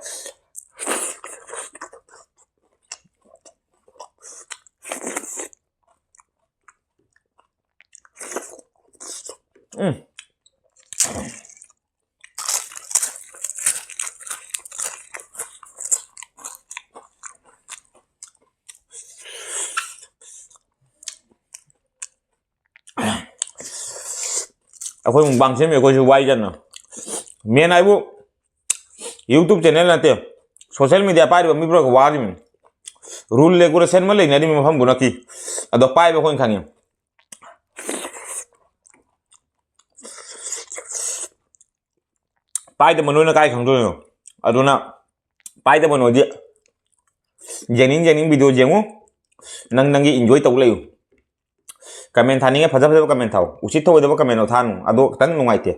ꯎꯝ꯫ ꯑꯩꯈꯣꯏ ꯃꯨꯛꯕꯥꯡ ꯁꯦꯝꯃꯤ ꯑꯩꯈꯣꯏꯁꯨ ꯋꯥꯏꯗꯅ꯫ ꯃꯦꯟ ꯍꯥꯏꯕꯨ YouTube ꯆꯦꯅꯦꯜ ꯅꯠꯇꯦ, ꯁꯣꯁꯦꯜ ꯃꯦꯗꯤꯌꯥ ꯄꯥꯏꯔꯤꯕ ꯃꯤ ꯄꯨꯝꯅꯃꯛ ꯋꯥꯔꯤꯕꯅꯤ꯫ ꯔꯨꯜ ꯔꯦꯒꯨꯂꯦꯁꯟ ꯑꯃ ꯂꯩꯅꯔꯤꯕ ꯃꯐꯝꯗꯨ ꯅꯠꯇꯦ꯫ ꯑꯗꯣ ꯄꯥꯏꯕ ꯑꯩꯈꯣꯏꯅ ꯈꯪꯉꯤ꯫ ꯄꯥꯏꯗꯕ ꯅꯣꯏꯅ ꯀꯥꯏ ꯈꯪꯗꯣꯏꯅꯣ? ꯑꯗꯨꯅ ꯄꯥꯏꯗꯕ ꯅꯣꯏꯗꯤ ꯌꯦꯡꯅꯤꯡ ꯌꯦꯡꯅꯤꯡ ꯚꯤꯗꯤꯑꯣ ꯌꯦꯡꯉꯨ, ꯅꯪ ꯅꯪꯒꯤ ꯏꯟꯖꯣꯏ ꯇꯧ ꯂꯩꯌꯨ꯫ ꯀꯃꯦꯟ ꯊꯥꯅꯤꯡꯉꯦ, ꯐꯖ ꯐꯖꯕ ꯀꯃꯦꯟ ꯊꯥꯎ, ꯎꯁꯤꯠ ꯊꯑꯣꯏꯗꯕ ꯀꯃꯦꯟ ꯊꯥꯅꯨ, ꯑꯗꯣ ꯈꯤꯇꯪ ꯅꯨꯡꯉꯥꯏꯇꯦ꯫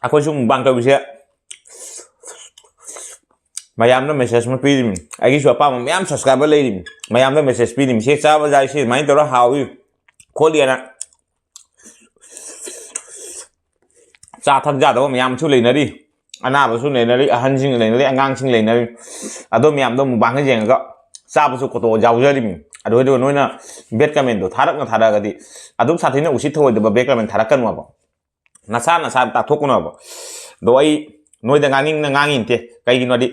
ꯑꯩꯈꯣꯏꯁꯨ ꯃꯨꯛꯕꯥꯡ ꯇꯧꯕꯁꯦ ꯃꯌꯥꯝꯅ ꯃꯦꯁꯦꯖ ꯑꯃ ꯄꯤꯔꯤꯕꯅꯤ꯫ ꯑꯩꯒꯤꯁꯨ ꯑꯄꯥꯝꯕ ꯃꯌꯥꯝ ꯁꯕꯁꯀ꯭ꯔꯥꯏꯕꯔ ꯂꯩꯔꯤꯕꯅꯤ, ꯃꯌꯥꯝꯅ ꯃꯦꯁꯦꯖ ꯄꯤꯔꯤꯕꯅꯤ, "ꯁꯤ ꯆꯥꯕ ꯌꯥꯏ, ꯁꯤ ꯁꯨꯃꯥꯏꯅ ꯇꯧꯔ ꯍꯥꯎꯏ ꯈꯣꯠꯂꯤꯅ"꯫ ꯆꯥ ꯊꯛ ꯌꯥꯗꯕ ꯃꯌꯥꯝꯁꯨ ꯂꯩꯅꯔꯤ, ꯑꯅꯥꯕꯁꯨ ꯂꯩꯅꯔꯤ, ꯑꯍꯟꯁꯤꯡ ꯂꯩꯅꯔꯤ, ꯑꯉꯥꯡꯁꯤꯡ ꯂꯩꯅꯔꯤ꯫ ꯑꯗꯣ ꯃꯌꯥꯝꯗꯣ ꯃꯨꯛꯕꯥꯡꯗ ꯌꯦꯡꯉꯒ ꯆꯥꯕꯁꯨ ꯀꯣꯇꯣ ꯌꯥꯎꯖꯔꯤꯕꯅꯤ꯫ ꯑꯗꯨ ꯑꯣꯏꯔꯒ ꯅꯣꯏꯅ ꯕꯦꯠ ꯀꯃꯦꯟꯗꯣ ꯊꯥꯔꯛꯅ ꯊꯥꯔꯛꯑꯒꯗꯤ, ꯑꯗꯨꯛ ꯁꯥꯊꯤꯅ ꯎꯁꯤꯠ ꯊꯑꯣꯏꯗꯕ ꯕꯦꯠ ꯀꯃꯦꯟ ꯊꯥꯔꯛꯀꯅꯨ ꯍꯥꯏꯕ꯫ ꯅꯁꯥ ꯅꯁꯥ ꯇꯥꯊꯣꯛꯀꯅꯣ ꯍꯥꯏꯕ꯫ ꯑꯗꯣ ꯑꯩ ꯅꯣꯏꯗ ꯉꯥꯡꯅꯤꯡꯅ ꯉꯥꯡꯉꯤ ꯅꯠꯇꯦ꯫ ꯀꯩꯒꯤꯅꯣꯗꯤ,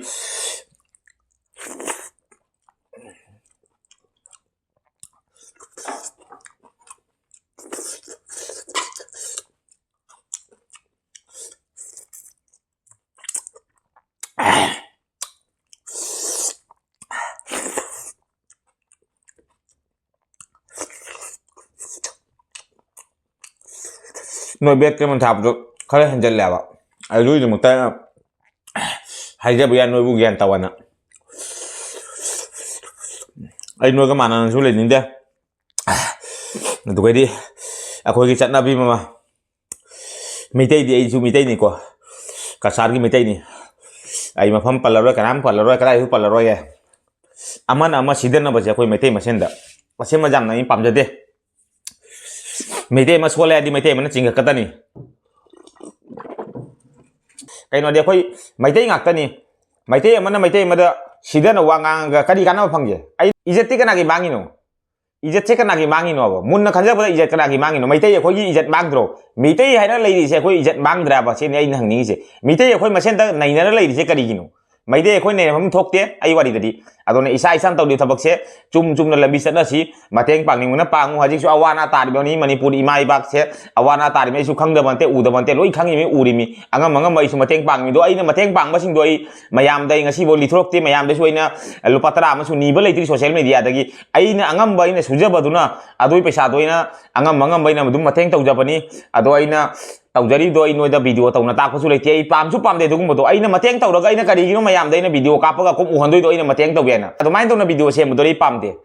ꯅꯣꯏ ꯕꯦꯠ ꯀꯃꯦꯟ ꯊꯥꯕꯗꯣ ꯈꯔ ꯍꯦꯟꯖꯜꯂꯦꯕ꯫ ꯑꯗꯨꯒꯤꯗꯃꯛꯇ ꯑꯩꯅ ꯍꯥꯏꯖꯕ ꯌꯥꯏ, ꯅꯣꯏꯕꯨ ꯒ꯭ꯌꯥꯟ ꯇꯧꯑꯣꯅ꯫ ꯑꯩ ꯅꯣꯏꯒ ꯃꯥꯟꯅꯅꯁꯨ ꯂꯩꯅꯤꯡꯗꯦ꯫ ꯑꯗꯨꯒꯩꯗꯤ ꯑꯩꯈꯣꯏꯒꯤ ꯆꯠꯅꯕꯤ ꯑꯃ, ꯃꯩꯇꯩꯗꯤ, ꯑꯩꯁꯨ ꯃꯩꯇꯩꯅꯤꯀꯣ, ꯀꯁꯥꯔꯒꯤ ꯃꯩꯇꯩꯅꯤ꯫ ꯑꯩ ꯃꯐꯝ ꯄꯜꯂꯔꯣꯏ, ꯀꯅꯥꯝ ꯄꯜꯂꯔꯣꯏ, ꯀꯗꯥꯏꯁꯨ ꯄꯜꯂꯔꯣꯏꯒꯦ꯫ ꯑꯃꯅ ꯑꯃ ꯁꯤꯗꯅꯕꯁꯦ ꯑꯩꯈꯣꯏ ꯃꯩꯇꯩ ꯃꯁꯦꯟꯗ, ꯑꯁꯦꯡꯕ ꯌꯥꯝꯅ ꯑꯩ ꯄꯥꯝꯖꯗꯦ꯫ ꯃꯩꯇꯩ ꯑꯃ ꯁꯣꯜꯂꯦ ꯍꯥꯏꯔꯗꯤ ꯃꯩꯇꯩ ꯑꯃꯅ ꯆꯤꯡꯈꯠꯀꯗꯅꯤ꯫ ꯀꯩꯅꯣꯗꯤ ꯑꯩꯈꯣꯏ ꯃꯩꯇꯩ ꯉꯥꯛꯇꯅꯤ꯫ ꯃꯩꯇꯩ ꯑꯃꯅ ꯃꯩꯇꯩ ꯑꯃꯗ ꯁꯤꯗꯅ ꯋꯥ ꯉꯥꯡꯉꯒ ꯀꯔꯤ ꯀꯥꯟꯅꯕ ꯐꯪꯒꯦ? ꯑꯩ ꯏꯖꯠꯇꯤ ꯀꯅꯥꯒꯤ ꯃꯥꯡꯉꯤꯅꯣ? ꯏꯖꯠꯁꯦ ꯀꯅꯥꯒꯤ ꯃꯥꯡꯉꯤꯅꯣꯕ? ꯃꯨꯟꯅ ꯈꯟꯖꯕꯗ ꯏꯖꯠ ꯀꯅꯥꯒꯤ ꯃꯥꯡꯉꯤꯅꯣ? ꯃꯩꯇꯩ ꯑꯩꯈꯣꯏꯒꯤ ꯏꯖꯠ ꯃꯥꯡꯗ꯭ꯔꯣ? ꯃꯩꯇꯩ ꯍꯥꯏꯅ ꯂꯩꯔꯤꯁꯦ ꯑꯩꯈꯣꯏ ꯏꯖꯠ ꯃꯥꯡꯗ꯭ꯔꯕ? ꯁꯤꯅꯤ ꯑꯩꯅ ꯍꯪꯅꯤꯡꯉꯤꯁꯦ꯫ ꯃꯩꯇꯩ ꯑꯩꯈꯣꯏ ꯃꯁꯦꯟꯗ ꯅꯩꯅꯔ ꯂꯩꯔꯤꯁꯦ ꯀꯔꯤꯒꯤꯅꯣ? ꯃꯩꯇꯩ ꯑꯩꯈꯣꯏ ꯅꯩꯅꯐꯝ ꯊꯣꯛꯇꯦ ꯑꯩ ꯋꯥꯔꯤꯗꯗꯤ꯫ ꯑꯗꯨꯅ ꯏꯁꯥ ꯏꯁꯥꯅ ꯇꯧꯔꯤꯕ ꯊꯕꯛꯁꯦ ꯆꯨꯝ ꯆꯨꯝꯅ ꯂꯝꯕꯤ ꯆꯠꯅꯁꯤ, ꯃꯇꯦꯡ ꯄꯥꯡꯅꯤꯡꯕꯅ ꯄꯥꯡꯉꯨ꯫ ꯍꯧꯖꯤꯛꯁꯨ ꯑꯋꯥ ꯑꯅꯥ ꯇꯥꯔꯤꯕꯅꯤ ꯃꯅꯤꯄꯨꯔ ꯏꯃꯥ ꯏꯕꯥꯛꯁꯦ, ꯑꯋꯥ ꯑꯅꯥ ꯇꯥꯔꯤꯕꯅꯤ꯫ ꯑꯩꯁꯨ ꯈꯪꯗꯕ ꯅꯠꯇꯦ, ꯎꯗꯕ ꯅꯠꯇꯦ, ꯂꯣꯏ ꯈꯪꯉꯤꯃꯤ, ꯎꯔꯤꯃꯤ꯫ ꯑꯉꯝ ꯑꯉꯝꯕ ꯑꯩꯁꯨ ꯃꯇꯦꯡ ꯄꯥꯡꯉꯤꯗꯣ, ꯑꯩꯅ ꯃꯇꯦꯡ ꯄꯥꯡꯕꯁꯤꯡꯗꯣ ꯑꯩ ꯃꯌꯥꯝꯗ ꯑꯩ ꯉꯁꯤꯐꯥꯎ ꯂꯤꯊꯣꯔꯛꯇꯦ, ꯃꯌꯥꯝꯗꯁꯨ ꯑꯩꯅ ꯂꯨꯄꯥ ꯇꯔꯥ ꯑꯃꯁꯨ ꯅꯤꯕ ꯂꯩꯇ꯭ꯔꯤ ꯁꯣꯁꯤꯌꯦꯜ ꯃꯦꯗꯤꯌꯥꯗꯒꯤ꯫ ꯑꯩꯅ ꯑꯉꯝꯕ ꯑꯩꯅ ꯁꯨꯖꯕꯗꯨꯅ ꯑꯗꯨꯒꯤ ꯄꯩꯁꯥꯗꯣ ꯑꯩꯅ ꯑꯉꯝꯕ ꯑꯉꯝꯕ ꯑꯩꯅ ꯑꯗꯨꯝ ꯃꯇꯦꯡ ꯇꯧꯖꯕꯅꯤ꯫ ꯑꯗꯣ ꯑꯩꯅ ꯇꯧꯖꯔꯤꯗꯣ ꯑꯩ ꯅꯣꯏꯗ ꯚꯤꯗꯤꯑꯣ ꯇꯧꯅ ꯇꯥꯛꯄꯁꯨ ꯂꯩꯇꯦ, ꯑꯩ ꯄꯥꯝꯁꯨ ꯄꯥꯝꯗꯦ ꯑꯗꯨꯒꯨꯝꯕꯗꯣ꯫ ꯑꯩꯅ ꯃꯇꯦꯡ ꯇꯧꯔꯒ ꯑꯩꯅ ꯀꯔꯤꯒꯤꯅꯣ ꯃꯌꯥꯝꯗ ꯑꯩꯅ ꯚꯤꯗꯤꯑꯣ ꯀꯥꯞꯄꯒ ꯀꯨꯝ ꯎꯍꯟꯗꯣꯏꯗꯣ? ꯑꯩꯅ ꯃꯇꯦꯡ ꯇꯧꯒꯦ ꯍꯥꯏꯅ ꯑꯗꯨꯃꯥꯏꯅ ꯇꯧꯅ ꯚꯤꯗꯤꯑꯣ ꯁꯦꯝꯕꯗꯣ ꯑꯩ ꯄꯥꯝꯗꯦ꯫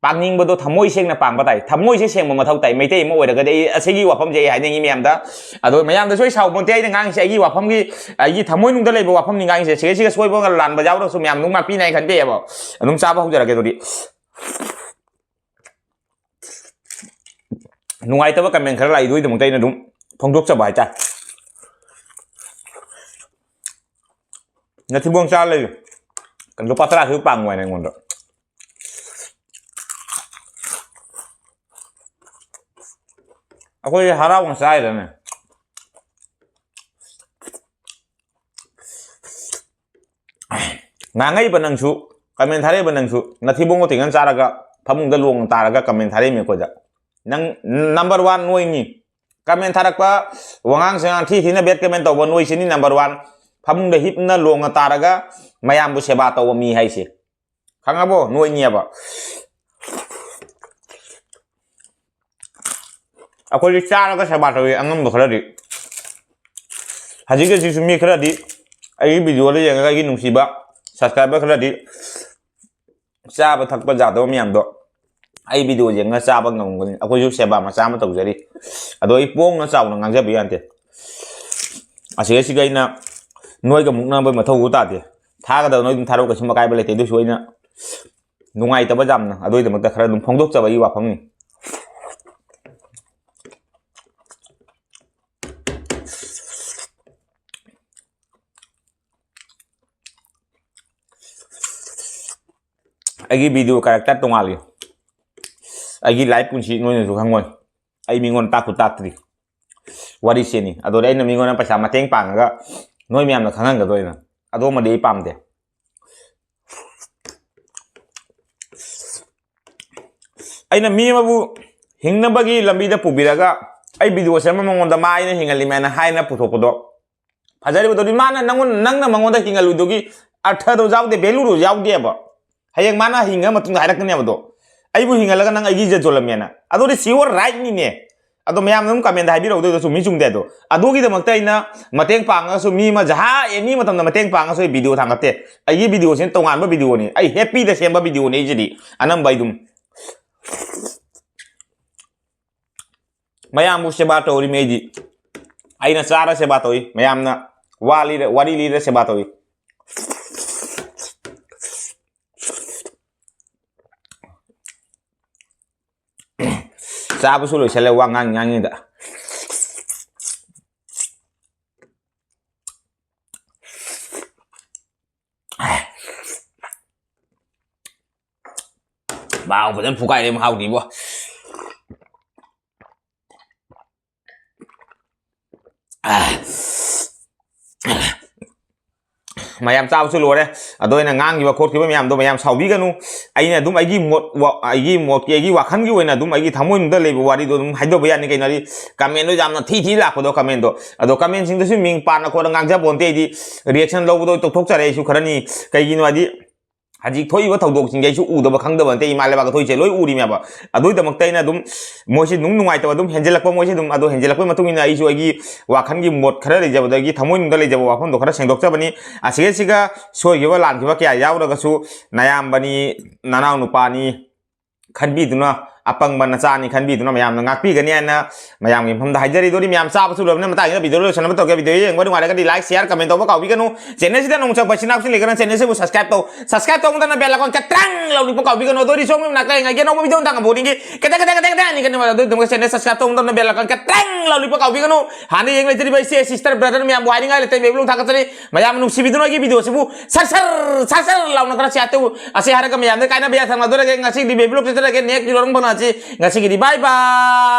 ꯄꯥꯡꯅꯤꯡꯕꯗꯣ ꯊꯃꯣꯏ ꯁꯦꯡꯅ ꯄꯥꯡꯕ ꯇꯥꯏ, ꯊꯃꯣꯏꯁꯦ ꯁꯦꯡꯕ ꯃꯊꯧ ꯇꯥꯏ꯫ ꯃꯩꯇꯩ ꯑꯃ ꯑꯣꯏꯔꯒꯗꯤ ꯑꯩ ꯑꯁꯤꯒꯤ ꯋꯥꯐꯝꯁꯦ ꯑꯩ ꯍꯥꯏꯅꯤꯡꯉꯤ ꯃꯌꯥꯝꯗ꯫ ꯑꯗꯣ ꯃꯌꯥꯝꯗ ꯁꯣꯏ ꯁꯥꯎꯕ ꯅꯠꯇꯦ, ꯑꯩꯅ ꯉꯥꯡꯉꯤꯁꯦ ꯑꯩꯒꯤ ꯋꯥꯐꯝꯒꯤ, ꯑꯩꯒꯤ ꯊꯃꯣꯏꯅꯨꯡꯗ ꯂꯩꯕ ꯋꯥꯐꯝꯅꯤ ꯉꯥꯡꯉꯤꯁꯦ꯫ ꯁꯤꯒ ꯁꯤꯒ ꯁꯣꯏꯕ ꯂꯥꯟꯕ ꯌꯥꯎꯔꯒꯁꯨ ꯃꯌꯥꯝ ꯑꯗꯨꯝ ꯉꯥꯛꯄꯤꯅꯤ ꯍꯥꯏꯅ ꯈꯟꯖꯩꯑꯕ꯫ ꯑꯗꯨꯝ ꯆꯥꯕ ꯍꯧꯖꯔꯒꯦ ꯑꯗꯨꯗꯤ꯫ ꯅꯨꯡꯉꯥꯏꯇꯕ ꯀꯃꯦꯟ ꯈꯔ ꯂꯥꯛꯏꯗꯨꯒꯤꯗꯃꯛꯇ ꯑꯩꯅ ꯑꯗꯨꯝ ꯐꯣꯡꯗꯣꯛꯆꯕ ꯍꯥꯏꯇꯥꯔꯦ꯫ ꯅꯊꯤꯕꯣꯡ ꯆꯥ ꯂꯩꯌꯨ꯫ ꯂꯨꯄꯥ ꯇꯔꯥ ꯈꯛ ꯄꯥꯡꯉꯨ ꯍꯥꯏꯅ ꯑꯩꯉꯣꯟꯗ꯫ ꯑꯩꯈꯣꯏ ꯍꯔꯥꯎꯅ ꯆꯥꯏꯔꯅꯦ꯫ ꯉꯥꯡꯉꯛꯏꯕ ꯅꯪꯁꯨ, ꯀꯃꯦꯟ ꯊꯥꯔꯛꯏꯕ ꯅꯪꯁꯨ, ꯅꯊꯤꯕꯣꯡ ꯇꯤꯡꯉ ꯆꯥꯔꯒ ꯐꯃꯨꯡꯗ ꯂꯣꯡ ꯇꯥꯔꯒ ꯀꯃꯦꯟ ꯊꯥꯔꯛꯏꯃꯤ ꯑꯩꯈꯣꯏꯗ꯫ ꯅꯪ ꯅꯝꯕꯔ ꯋꯥꯟ ꯅꯣꯏꯅꯤ꯫ ꯀꯃꯦꯟ ꯊꯥꯔꯛꯄ, ꯋꯥꯉꯥꯡ ꯁꯉꯥꯡ ꯊꯤ ꯊꯤꯅ ꯕꯦꯠ ꯀꯃꯦꯟ ꯇꯧꯕ ꯅꯣꯏꯁꯤꯅꯤ ꯅꯝꯕꯔ ꯋꯥꯟ꯫ ꯐꯃꯨꯡꯗ ꯍꯤꯞꯅ ꯂꯣꯡꯅ ꯇꯥꯔꯒ ꯃꯌꯥꯝꯕꯨ ꯁꯦꯕꯥ ꯇꯧꯕ ꯃꯤ ꯍꯥꯏꯁꯦ꯫ ꯈꯪꯉꯕꯣ? ꯅꯣꯏꯅꯤꯑꯕ꯫ ꯑꯩꯈꯣꯏꯗꯤ ꯆꯥꯔꯒ ꯁꯦꯕꯥ ꯇꯧꯏ ꯑꯉꯝꯕ ꯈꯔꯗꯤ꯫ ꯍꯧꯖꯤꯛ ꯍꯧꯖꯤꯛꯁꯨ ꯃꯤ ꯈꯔꯗꯤ ꯑꯩꯒꯤ video ꯗ ꯌꯦꯡꯉꯒ ꯑꯩꯒꯤ ꯅꯨꯡꯁꯤꯕ subscriber ꯈꯔꯗꯤ ꯆꯥꯕ ꯊꯛꯄ ꯌꯥꯗꯕ ꯃꯌꯥꯝꯗꯣ ꯑꯩ video ꯌꯦꯡꯉꯒ ꯆꯥꯕ ꯉꯝꯒꯅꯤ꯫ ꯑꯩꯈꯣꯏꯁꯨ ꯁꯦꯕꯥ ꯃꯆꯥ ꯑꯃ ꯇꯧꯖꯔꯤ꯫ ꯑꯗꯣ ꯑꯩ ꯄꯣꯡꯅ ꯆꯥꯎꯅ ꯉꯥꯡꯖꯕ ꯌꯥꯗꯦ꯫ ꯑꯁꯤꯒꯩꯁꯤꯒ ꯑꯩꯅ ꯅꯣꯏꯒ ꯃꯨꯛꯅꯕ ꯃꯊꯧ ꯇꯥꯗꯦ꯫ ꯊꯥꯒꯗꯕ ꯅꯣꯏ ꯑꯗꯨꯝ ꯊꯥꯔꯛꯎ, ꯀꯩꯁꯨꯝ ꯑꯀꯥꯏꯕ ꯂꯩꯇꯦ꯫ ꯑꯗꯨꯁꯨ ꯑꯩꯅ ꯅꯨꯡꯉꯥꯏꯇꯕ ꯌꯥꯝꯅ, ꯑꯗꯨꯒꯤꯗꯃꯛꯇ ꯈꯔ ꯑꯗꯨꯝ ꯐꯣꯡꯗꯣꯛꯆꯕ ꯑꯩꯒꯤ ꯋꯥꯐꯝꯅꯤ꯫ ꯑꯩꯒꯤ video character ꯇꯣꯉꯥꯜꯂꯤ꯫ ꯑꯩꯒꯤ life ꯄꯨꯟꯁꯤ ꯅꯣꯏꯅꯁꯨ ꯈꯪꯉꯣꯏ꯫ ꯑꯩ ꯃꯤꯉꯣꯟꯗ ꯇꯥꯛꯄꯨ ꯇꯥꯛꯇ꯭ꯔꯤ꯫ ꯋꯥꯔꯤꯁꯤꯅꯤ꯫ ꯑꯗꯨꯗ ꯑꯩꯅ ꯃꯤꯉꯣꯟꯗ ꯄꯩꯁꯥ ꯃꯇꯦꯡ ꯄꯥꯡꯉꯒ ꯅꯣꯏ ꯃꯌꯥꯝꯅ ꯈꯪꯍꯟꯒꯗꯣꯏꯅ꯫ ꯑꯗꯨꯃꯗꯤ ꯑꯩ ꯄꯥꯝꯗꯦ꯫ ꯑꯩꯅ ꯃꯤ ꯑꯃꯕꯨ ꯍꯤꯡꯅꯕꯒꯤ ꯂꯝꯕꯤꯗ ꯄꯨꯕꯤꯔꯒ ꯑꯩ video ꯁꯦꯝꯕ ꯃꯉꯣꯟꯗ ꯃꯥ ꯑꯩꯅ ꯍꯤꯡꯍꯜꯂꯤꯃꯦꯅ ꯍꯥꯏꯅ ꯄꯨꯊꯣꯛꯄꯗꯣ ꯐꯖꯔꯤꯕꯗꯨꯗꯤ ꯃꯥꯅ ꯅꯪꯉꯣꯟ-, ꯅꯪꯅ ꯃꯉꯣꯟꯗ ꯍꯤꯡꯍꯜꯂꯨꯗꯨꯒꯤ ꯑꯔꯊꯗꯣ ꯌꯥꯎꯗꯦ, value ꯗꯣ ꯌꯥꯎꯗꯦꯕ꯫ ꯍꯌꯦꯡ ꯃꯥꯅ ꯍꯤꯡꯉ ꯃꯇꯨꯡꯗ ꯍꯥꯏꯔꯛꯀꯅꯦꯕꯗꯣ, "ꯑꯩꯕꯨ ꯍꯤꯡꯍꯜꯂꯒ ꯅꯪ ꯑꯩꯒꯤ ꯏꯖꯠ ꯌꯣꯜꯂꯝꯃꯦꯅ"꯫ ꯑꯗꯨꯗꯤ it's your right ꯅꯤꯅꯦ꯫ ꯑꯗꯣ ꯃꯌꯥꯝꯅ ꯑꯗꯨꯝ comment ꯍꯥꯏꯕꯤꯔꯛꯎꯗꯣꯏꯗꯣ ꯆꯨꯝꯃꯤ ꯆꯨꯝꯗꯦ ꯑꯗꯣ꯫ ꯑꯗꯨꯒꯤꯗꯃꯛꯇ ꯑꯩꯅ ꯃꯇꯦꯡ ꯄꯥꯡꯉꯒꯁꯨ ꯃꯤ ꯑꯃ ꯖꯍꯥ any ꯃꯇꯝꯗ ꯃꯇꯦꯡ ꯄꯥꯡꯉꯁꯨ ꯑꯩ video ꯊꯥꯡꯒꯠꯇꯦ꯫ ꯑꯩꯒꯤ video ꯁꯤꯅ ꯇꯣꯉꯥꯟꯕ video ꯅꯤ꯫ ꯑꯩ happy ꯗ ꯁꯦꯝꯕ video ꯅꯤ ꯑꯩꯁꯤꯗꯤ꯫ ꯑꯅꯝꯕ ꯑꯩ ꯑꯗꯨꯝ ꯃꯌꯥꯝꯕꯨ ꯁꯦꯕꯥ ꯇꯧꯔꯤꯃꯤ ꯑꯩꯗꯤ꯫ ꯑꯩꯅ ꯆꯥꯔ ꯁꯦꯕꯥ ꯇꯧꯏ꯫ ꯃꯌꯥꯝꯅ ꯋꯥ ꯂꯤꯔ, ꯋꯥꯔꯤ ꯂꯤꯔ ꯁꯦꯕꯥ ꯇꯧꯏ꯫ ꯆꯥꯕꯁꯨ ꯂꯣꯏꯁꯜꯂꯦ ꯋꯥ ꯉꯥꯡ ꯉꯥꯡꯉꯤꯗ꯫ ꯃꯍꯥꯎ ꯐꯖꯅ ꯐꯨꯒꯥꯏꯔꯦ, ꯃꯍꯥꯎꯗꯤꯕꯣ꯫ ꯃꯌꯥꯝ ꯆꯥꯕꯁꯨ ꯂꯣꯏꯔꯦ꯫ ꯑꯗꯣ ꯑꯩꯅ ꯉꯥꯡꯈꯤꯕ ꯈꯣꯠꯈꯤꯕ ꯃꯌꯥꯝꯗꯣ ꯃꯌꯥꯝ ꯁꯥꯎꯕꯤꯒꯅꯨ꯫ ꯑꯩꯅ ꯑꯗꯨꯝ ꯑꯩꯒꯤ ꯃꯣꯠ, ꯋꯥ-, ꯑꯩꯒꯤ ꯃꯣꯠꯀꯤ, ꯑꯩꯒꯤ ꯋꯥꯈꯜꯒꯤ ꯑꯣꯏꯅ ꯑꯗꯨꯝ ꯑꯩꯒꯤ ꯊꯃꯣꯏꯅꯨꯡꯗ ꯂꯩꯕ ꯋꯥꯔꯤꯗꯣ ꯑꯗꯨꯝ ꯍꯥꯏꯗꯣꯛꯄ ꯌꯥꯅꯤ ꯀꯩꯅꯣ꯫ ꯍꯥꯏꯗꯤ comment ꯗꯣ ꯌꯥꯝꯅ ꯊꯤ ꯊꯤ ꯂꯥꯛꯄꯗꯣ comment ꯗꯣ꯫ ꯑꯗꯣ comment ꯁꯤꯡꯗꯁꯨ ꯃꯤꯡ ꯄꯥꯟꯅ ꯈꯣꯠꯅ ꯉꯥꯡꯖꯕ ꯅꯠꯇꯦ꯫ ꯑꯩꯗꯤ reaction ꯂꯧꯕꯗꯣ ꯇꯣꯛꯊꯣꯛꯆꯔꯦ ꯑꯩꯁꯨ ꯈꯔꯅꯤ꯫ ꯀꯩꯒꯤꯅꯣ ꯍꯥꯏꯗꯤ ꯍꯧꯖꯤꯛ ꯊꯣꯛꯏꯕ ꯊꯧꯗꯣꯛꯁꯤꯡꯁꯦ ꯑꯩꯁꯨ ꯎꯗꯕ ꯈꯪꯗꯕ ꯅꯠꯇꯦ, ꯏꯃꯥ ꯂꯩꯕꯥꯛꯀ ꯊꯣꯛꯏꯁꯦ ꯂꯣꯏ ꯎꯔꯤꯃꯦꯕ꯫ ꯑꯗꯨꯒꯤꯗꯃꯛꯇ ꯑꯩꯅ ꯑꯗꯨꯝ ꯃꯣꯏꯁꯦ ꯅꯨꯡ ꯅꯨꯡꯉꯥꯏꯇꯕ ꯑꯗꯨꯝ ꯍꯦꯟꯖꯜꯂꯛꯄ, ꯃꯣꯏꯁꯦ ꯑꯗꯨꯝ ꯑꯗꯣ ꯍꯦꯟꯖꯜꯂꯛꯄꯒꯤ ꯃꯇꯨꯡ ꯏꯟꯅ ꯑꯩꯁꯨ ꯑꯩꯒꯤ ꯋꯥꯈꯜꯒꯤ ꯃꯣꯠ ꯈꯔ ꯂꯩꯖꯕꯗꯒꯤ, ꯊꯃꯣꯏꯅꯨꯡꯗ ꯂꯩꯖꯕ ꯋꯥꯐꯝꯗꯣ ꯈꯔ ꯁꯦꯡꯗꯣꯛꯆꯕꯅꯤ꯫ ꯑꯁꯤꯒꯩꯁꯤꯒ ꯁꯣꯏꯈꯤꯕ ꯂꯥꯟꯈꯤꯕ ꯀꯌꯥ ꯌꯥꯎꯔꯒꯁꯨ ꯅꯌꯥꯝꯕꯅꯤ, ꯅꯅꯥꯎ ꯅꯨꯄꯥꯅꯤ ꯈꯟꯕꯤꯗꯨꯅ, ꯑꯄꯪꯕ ꯅꯆꯥꯅꯤ ꯈꯟꯕꯤꯗꯨꯅ ꯃꯌꯥꯝꯅ ꯉꯥꯛꯄꯤꯒꯅꯤ ꯍꯥꯏꯅ ꯃꯌꯥꯝꯒꯤ ꯃꯐꯝꯗ ꯍꯥꯏꯖꯔꯤ꯫ ꯑꯗꯨꯗꯤ ꯃꯌꯥꯝ ꯆꯥꯕꯁꯨ ꯂꯣꯏꯔꯕꯅꯤꯅ ꯃꯇꯥꯡꯁꯤꯗ video ꯂꯣꯏꯁꯟꯅꯕ ꯇꯧꯒꯦ꯫ Video ꯌꯦꯡꯕ ꯅꯨꯡꯉꯥꯏꯔꯒꯗꯤ like, share, comment ꯇꯧꯕ ꯀꯥꯎꯕꯤꯒꯅꯨ꯫ Channel ꯁꯤꯗ ꯅꯧꯅ ꯆꯪꯉꯛꯄ ꯏꯆꯤꯟ ꯏꯅꯥꯎꯁꯤꯡ ꯂꯩꯔꯒꯅ channel ꯁꯤꯕꯨ subscribe ꯇꯧ꯫ Subscribe ꯇꯧꯕ ꯃꯇꯝꯗ bell icon ꯈꯤꯇꯪ ꯂꯥꯎꯅꯤꯛꯄ ꯀꯥꯎꯕꯤꯒꯅꯨ꯫ ꯑꯗꯣ ꯑꯩꯗꯤ ꯁꯣꯝꯒꯤ ꯃꯅꯥꯛꯇ ꯉꯥꯏꯒꯦ ꯑꯅꯧꯕ video ꯃꯇꯥꯡ ꯑꯃꯨꯛ ꯎꯅꯤꯡꯉꯤ꯫ ꯈꯤꯇꯪ, ꯈꯤꯇꯪ, ꯈꯤꯇꯪ, ꯈꯤꯇꯪ ꯅꯤꯡꯒꯅꯤ꯫ ꯑꯗꯨꯒꯤꯗꯃꯛ channel subscribe ꯇꯧꯕ ꯃꯇꯝꯗ bell icon ꯈꯤꯇꯪ ꯂꯥꯎꯅꯤꯛꯄ ꯀꯥꯎꯕꯤꯒꯅꯨ꯫ ꯍꯥꯟꯅ ꯌꯦꯡ ꯂꯩꯖꯔꯤꯕ ꯏꯆꯦ, sister, brother ꯃꯌꯥꯝꯕꯨ ꯍꯥꯏꯅꯤꯡꯉꯥꯏ ꯂꯩꯇꯦ, ꯃꯦꯕꯤꯂꯣꯡ ꯊꯥꯒꯠꯆꯔꯤ꯫ ꯃꯌꯥꯝ ꯅꯨꯡꯁꯤꯕꯤꯗꯨꯅ ꯑꯩꯒꯤ video ꯁꯤꯕꯨ ꯁꯔ ꯁꯔ, ꯁꯔ ꯁꯔ ꯂꯥꯎꯅ ꯈꯔ share ꯇꯧ꯫ ꯑꯁꯤ ꯍꯥꯏꯔꯒ ꯃꯌꯥꯝꯗ ꯀꯥꯏꯅꯕ ꯌꯥꯊꯪ ꯂꯧꯖꯔꯒꯦ꯫ ꯉꯁꯤꯒꯤꯗꯤ ꯃꯦꯕꯤꯂꯣꯡ ꯆꯠꯆꯔꯒꯦ꯫ Next video ꯗ ꯑꯃꯨꯛ ꯐꯪꯉꯁꯤ꯫ ꯉꯁꯤꯒꯤꯗꯤ bye bye꯫